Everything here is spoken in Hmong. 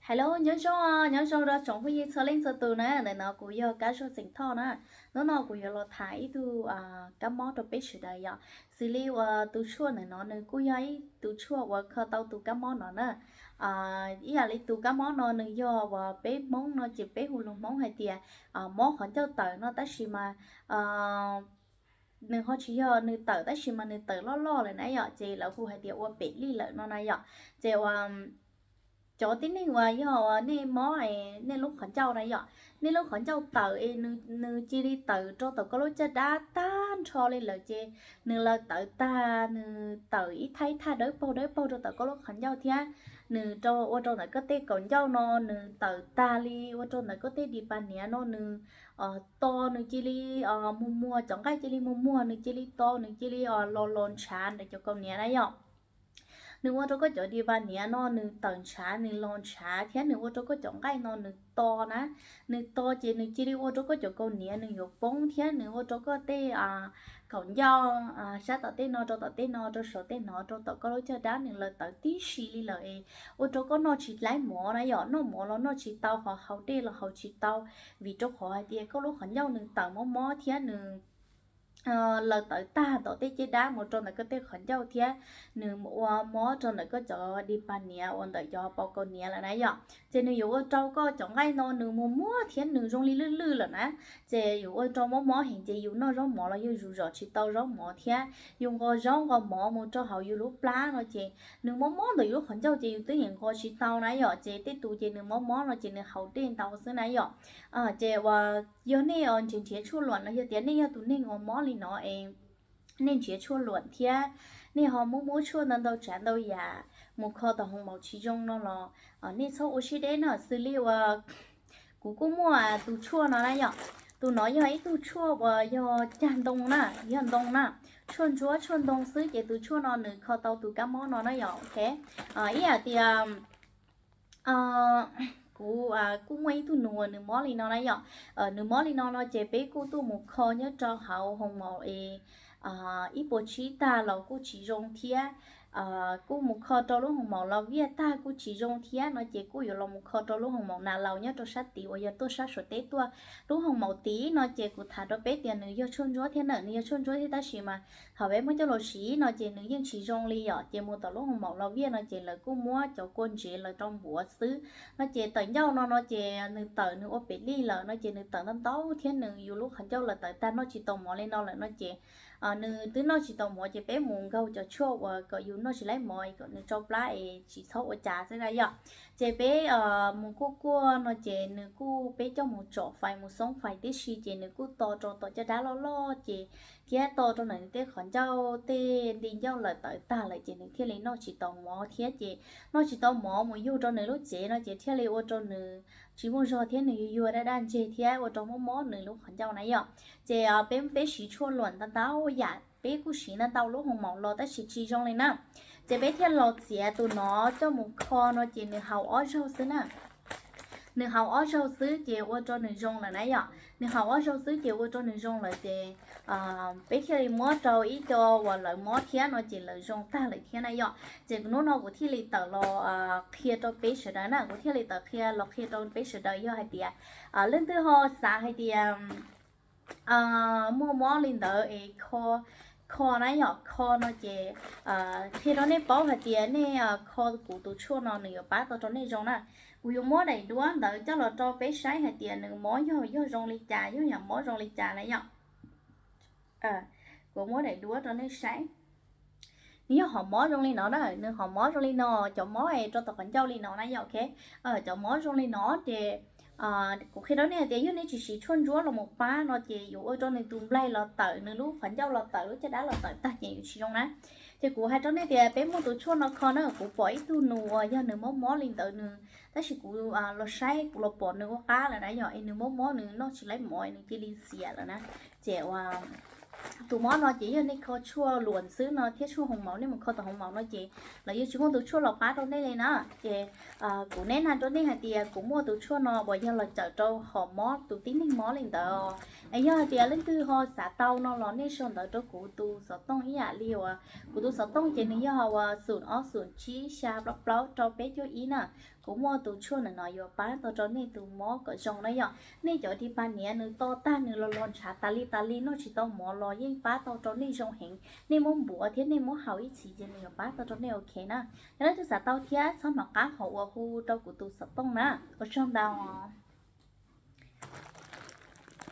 Hello, nyob zoo, nyob zoo rau tsoom phooj ywg txhua leej txhua tus na. Ntawm no kuv yog Kab Zuag Xeem Thoj na. Hnub no kuv yuav los tham ib tug kab mob rau peb sawv daws yom. Xws li uas tus tshuaj ntawm no nws kuj yog ib tus tshuaj uas kho tau tus kab mob no na. Ib yam li tus kab mob no nws yog uas peb Hmoob no ces peb hu lus Hmoob hais tias mob qhov ncauj tawm no tab sis mas nws ho tsis yog nws tawm tab sis mas nws tawm loj loj lawm na yom, ces lawv hu hais tias ua pem lij lawm no na yom. Ces uas cov tib neeg uas yog uas nej mob nej lub qhov ncauj na yom, nej lub qhov ncauj tawm es nws cia li tawm rau tom koj lub caj dab tag nrho li lawm ces nws laws tawv tag, nws tawm ib thaj ib thaj dawb paug dawb paug rau tom koj lub qhov ncauj thiab nws rau ua rau ntawm koj tej kaum ncauj no nws tawm tag li, ua rau ntawm koj tej di pas niav no nws to, nws cia li muag muag, cov nqaij cia li muag muag, nws cia li to, nws cia li los los ntshav ntawm cov kaus niav na yom. Nws ua rau koj cov di pas niav no nws tawm ntshav, nws los ntshav thiab nws ua rau koj cov nqaij no nws to na. Nws to ces nws cia li ua rau koj cov kaus niav nws yuav poob thiab nws ua rau koj tej kaum ncauj sab tom tej no rau tom tej no rau saum tej no rau tom koj lub caj dab nws laws tawv tib si li lawm es ua rau koj noj tsis laib mov na yom, noj mov los noj tsis tau, ho haus dej los haus tsis tau, vim rau qhov hais tias koj lub qhov ncauj nws tawm mob mob thiab nws laws tawv tag tom tej caj dab mus rau ntawm koj tej qhov ncauj thiab nws ua mob rau ntawm koj cov di pas niav uas ntawm cov paus kaus niav lawm na yom. Ces nws yuav ua rau koj cov nqaij no nws muag muag thiab nws zoo li lwj lwj lawm na. Ces yuav ua rau mob mob heev ces yus noj zaub mov los yus zom tsis tau zaub mov thiab yus nqos zaub nqos mov mus rau hauv yus lub plab no ces nws mob mob ntawm yus lub qhov ncauj ces yus twb yeej nqos tsis tau na yom. Ces tej tus ces nws mob mob no ces nws haus dej ntau xwb na yom. Ces uas yog nej nrhiav nrhiav tshuaj luam los yog tias nej yog tus neeg uas mob li no es nej nrhiav tshuaj luam thiab nej ho muab muab tshuaj ntau ntau tsav ntau yam mus kho tom hoo maum tsis zoo no los nej txhob ua siab deb na. Xws li uas kuv kuj muaj tus tshuaj no na yom. Tus no yog ib tug tshuaj uas yog cag ntoo na, yog ntoo na, tshuaj ntsuab tshuaj ntoo xwb ces tus tshuaj no nws kho tau tus kab mob no na yom. Ok, ib yam tias kuv kuj muaj ib tug nus uas nws mob li no na yom. Nws mob li no no ces peb kuj tuaj mus kho nyob rau hauv hoo maum es ib puas tsib tag los kuj tsis zoo thiab. Kuj mus kho rau lub hoo maum los viaj tag kuj tsis zoo thiab no ces kuj yuav los mus kho rau lub hoo maum nas laus nyob rau sab tid uas yog tuaj sab Suav teb tuaj. Lub hoo maum tid no ces kuv tham rau peb tias nws yog tshuaj ntsuab thiab na, nws yog tshuaj ntsuab thiab tab sis mas thaum peb muab coj los siv no ces nws yeej tsis zoo li yom. Ces mus tom lub hoo maum los viaj no ces lawv kuj muab cov kua ntsev lawv rau npuav xwb no ces tawm ncauj no no ces nws tawm nws ua pem lij lawm no ces nws tawm ntau ntau thiab nws yus lub qhov ncauj lawv tawv tag noj tsis tau mov li no lawm no ces nws twb noj tsis tau mov ces peb mus nkaug cov tshuaj uas kom yus noj tsis laib mov es kom nws tsau plab es tsis txhob ua cas xwb na yom. Ces peb mus kuaj kuaj no ces nws kuj, peb coj mus tsom fais mus xoob fais tib si ces nws kuj to rau tom caj dab loj loj ces thiab to rau ntawm nws tej qhov ncauj tej nti ncauj lawm tawv tag lawm ces nws thiaj li noj tsis tau mov thiab ces noj tsis tau mov mus yug rau nws lub cev no ces thiaj li ua rau nws tsis muaj zog thiab nws yuag yuag daj daj ntseg thiab ua rau mob mob nws lub qhov ncauj na yom. Ces peb, peb siv tshuaj luam ntau ntau yam, peb kuj siv ntau ntau lub hoo maum los tab sis tsis zoo li na. Ces peb thiaj los txiav tus no coj mus kho no ces nws haus ob zaug xwb na. Nws haus ob zaug xwb ces ua rau nws zoo lawm na yom. Nws haus ob zaug xwb ces ua rau nws zoo lawm ces peb thiaj li muab rau ib co uas lawv mob thiab no ces lawv zoo tag lawm thiab na yom. Ces hnub no kuv thiaj li tawm los qhia rau peb sawv daws na, kuv thiaj li tawm qhia los qhia rau peb sawv daws yog hais tias leej twg ho xav hais tias muaj mob li ntawd es kho, kho na yom, kho no ces qhia rau nej paub hais tias nej kho kuv tus tshuaj no nws yuav pab tau rau nej zoo na. Kuv yuav muab daim duab ntawd coj los rau peb saib hais tias nws mob yog, yog zoo li cas, yog yam mob zoo li cas na yom. Kuv muab daim duab rau nej saib. Nws yog hom mob zoo li no na, nws hom mob zoo li no, cov mob es rau tom qhov ncauj li no na yom, ok. Cov mob zoo li no ces kuv qhia rau nej hais tias yog nej tsis siv tshuaj ntsuab los mus pab no ces yuav ua rau nws tus nplaig los tawm, nws lub qhov ncauj los tawm, lub caj dab los tawm tag ces yuav tsis zoo na. Ces kuv hais rau nej tias peb muaj tus tshuaj no kho na, kuv pom ib tug nus uas yog nws mob mob li ntawd nws, tab sis kuv los saib kuv los pom nws ua qab lawm na yom, es nws mob mob nws noj tsis laib mov nws cia li xiam lawm na. Ces ua tus mob no ces yog nej kho tshuaj luam xwb no thiab tshuaj hoos maum, nej mus kho tom hoos maum no ces lawv yuav tsis muaj tus tshuaj los pab rau nej li na. Ces kuv neb na rau nej hais tias kuv muaj tus tshuaj no uas yog los cawm rau hom mob tus tib neeg mob li ntawd. Yog hais tias leej twg ho xav tau no los nej sau ntawv rau kuv tus xov tooj ib yam li uas kuv tus xov tooj ces nws yog uas xoom ob xoom tsib xya plaub plaub rau peb cuaj ib na. Kuv muaj tus tshuaj ntawm no yuav pab tau rau nej tus mob kom zoo na yom. Nej cov ris pas niam nws to tag nws los los ntshav tas li tas li noj tsis tau mov los yeej pab tau rau nej zoo heev. Nej muab npuav thiab nej muab haus ib txhis ces nws yuav pab tau rau nej ok na. Yog leej twg xav tau thiab txhob hnov qab qhov uas hu rau kuv tus xov tooj na. Ua tsaug ntau.